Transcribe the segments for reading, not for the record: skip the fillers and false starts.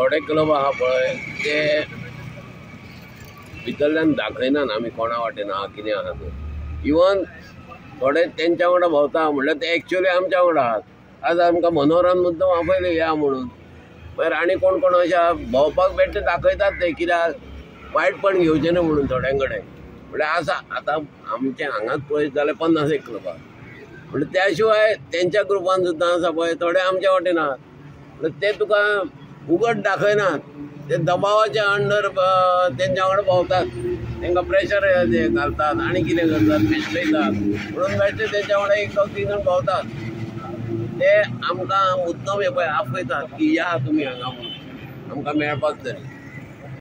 थोडे क्लब आहा पळय ते भितरल्यान दाखयनात आमी कोणा वाटेन आहा कितें आहा तें. इवन थोडे तेंच्या वांगडा भोंवता म्हणल्यार ते एक्चुअली आमच्या वांगडा आहात. आज आमकां मनोहरान मुद्दम आपयले या म्हणून. मागीर आनी कोण कोण अशें भोंवपाक बेठे दाखयतात ते कित्याक वायटपण घेवचें न्हय म्हणून थोड्यां कडेन. म्हणल्यार आसा आतां आमचें हांगाच पळयत जाल्यार 50 एक क्लब आहा. म्हणल्यार त्या शिवाय तेंच्या ग्रुपान सुद्दां आसा पळय थोडे आमच्या वाटेन आहात. म्हणल्यार ते तुका उगड दाखयनात, ते दबावाच्या अंडर तेंच्या वांगडा भोंवतात, तांकां प्रेशर घालतात आनी कितें करतात पेशयतात म्हणून बेश्टे तेंच्या वांगडा 1 2 3 जाण भोंवतात. ते आमकां मुद्दम हे पळय आपयतात की या तुमी हांगा म्हणून आमकां मेळपाक तरी.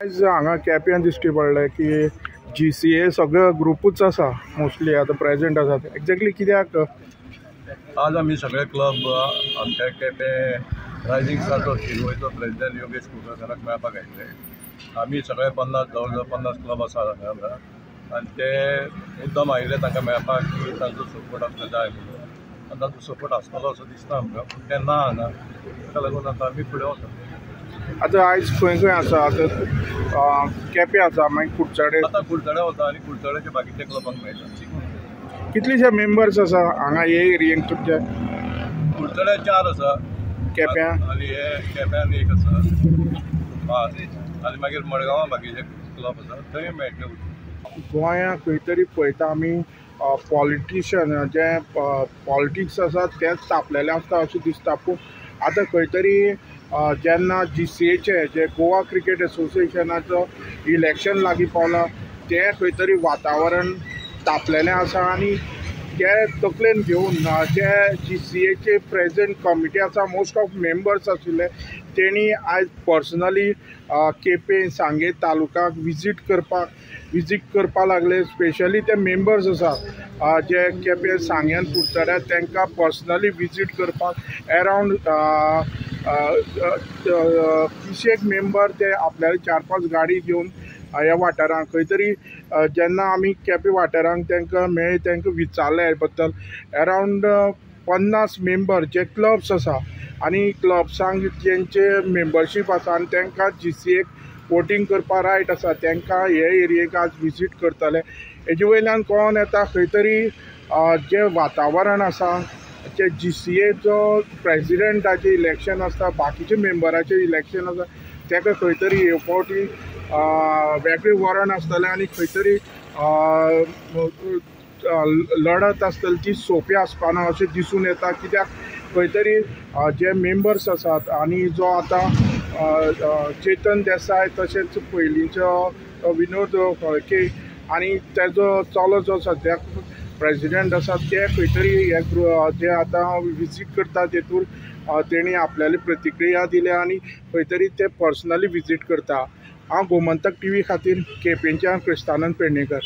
आयज हांगा केप्यां दिश्टी पडलें की GCA सगळे ग्रुपूच आसा मोस्टली आतां प्रेजेंट आसा. एक्झॅक्टली कित्याक आज आमी सगळे क्लब आमच्या केपें रायझींग स्टार्स ऑफ शिरवयचो प्रेसिडेंट योगेश कुंकळकराक मेळपाक आयिल्ले. आमी सगळे 50 जवळ जवळ 50 क्लब आसा हांगा आनी ते मुद्दम आयिल्ले तांकां मेळपाक की तांचो सपोर्ट आमकां जाय म्हणून. आनी तांचो सपोर्ट आसतलो असो दिसता आमकां, पूण ते ना हांगा, ताका लागून आतां आमी फुडें वता. आतां आयज खंय खंय आसा? आतां केपें आसा, मागीर कुडचडे, आतां कुडचडे वता आनी कुडचड्याचे बाकीचे क्लबांक मेळटा. कितलेशे मेंबर्स आसा हांगा हे एरियेक तुमचे? कुडचड्या 4 आसा, केप्यां आनी हे केप्यान 1 आसा आनी मागीर मडगांवां बाकीचे क्लब आसा थंय मेळटले. गोंया खंय तरी पळयता आमी पॉलिटिशन जे पॉलिटिक्स आसा तेंच तापलेलें आसता अशें दिसता. पूण आतां खंय तरी जेन्ना GCAचे जे गोवा क्रिकेट एसोसिएशनाचो इलेक्शन लागीं पावलां तें खंय तरी वातावरण तापलेलें आसा आनी ते तकलेन घेवन जे GCAचे प्रेजेंट कमिटी आसा मोस्ट ऑफ मेंबर्स आशिल्ले तेणी आयज पर्सनली केपें सांगें तालुकाक विजीट करपाक लागले. स्पेशली ते मेंबर्स आसा जे केपें सांग्यान कुडचड्यार तांकां पर्सनली विजीट करपाक अरावंड 30 मेंबर ते आपल्याले 4-5 गाडी घेवन ह्या वाठारांत खंय तरी जेन्ना आमी केपें वाठारांत तांकां मेळ्ळे तांकां विचारलें ह्या बद्दल अरावंड 50 मेंबर जे क्लब्स आसा आनी क्लब्सांक जेंचे मेंबरशीप आसा आनी तांकां GCAक वोटींग करपाक रायट आसा तांकां हे एरियेक आज विजीट करतले. हेजे वयल्यान कळोन येता खंय तरी जें वातावरण आसा जे GCAचो प्रेजिडेंटाचें इलेक्शन आसता बाकीचे मेंबराचें इलेक्शन आसा ताका खंय तरी हे फावटी वेगळें वरण आसतलें आनी खंय तरी लढत आसतली ती सोंपी आसपाना अशें दिसून येता. कित्याक खंय तरी जे मेंबर्स आसात आनी जो आतां चेतन देसाय तशेंच पयलींचो विनोद फळके आनी तेजो चलो जो सद्याक प्रेजिडेंट आसा ते खंय तरी हे जे आतां विजीट करता तेतूर तेणी आपल्याली प्रतिक्रिया दिल्या आनी खंय तरी ते पर्सनली विजीट करता. हांव गोमंतक TV खातीर केपेंच्यान क्रिस्तानंद पेडणेकर.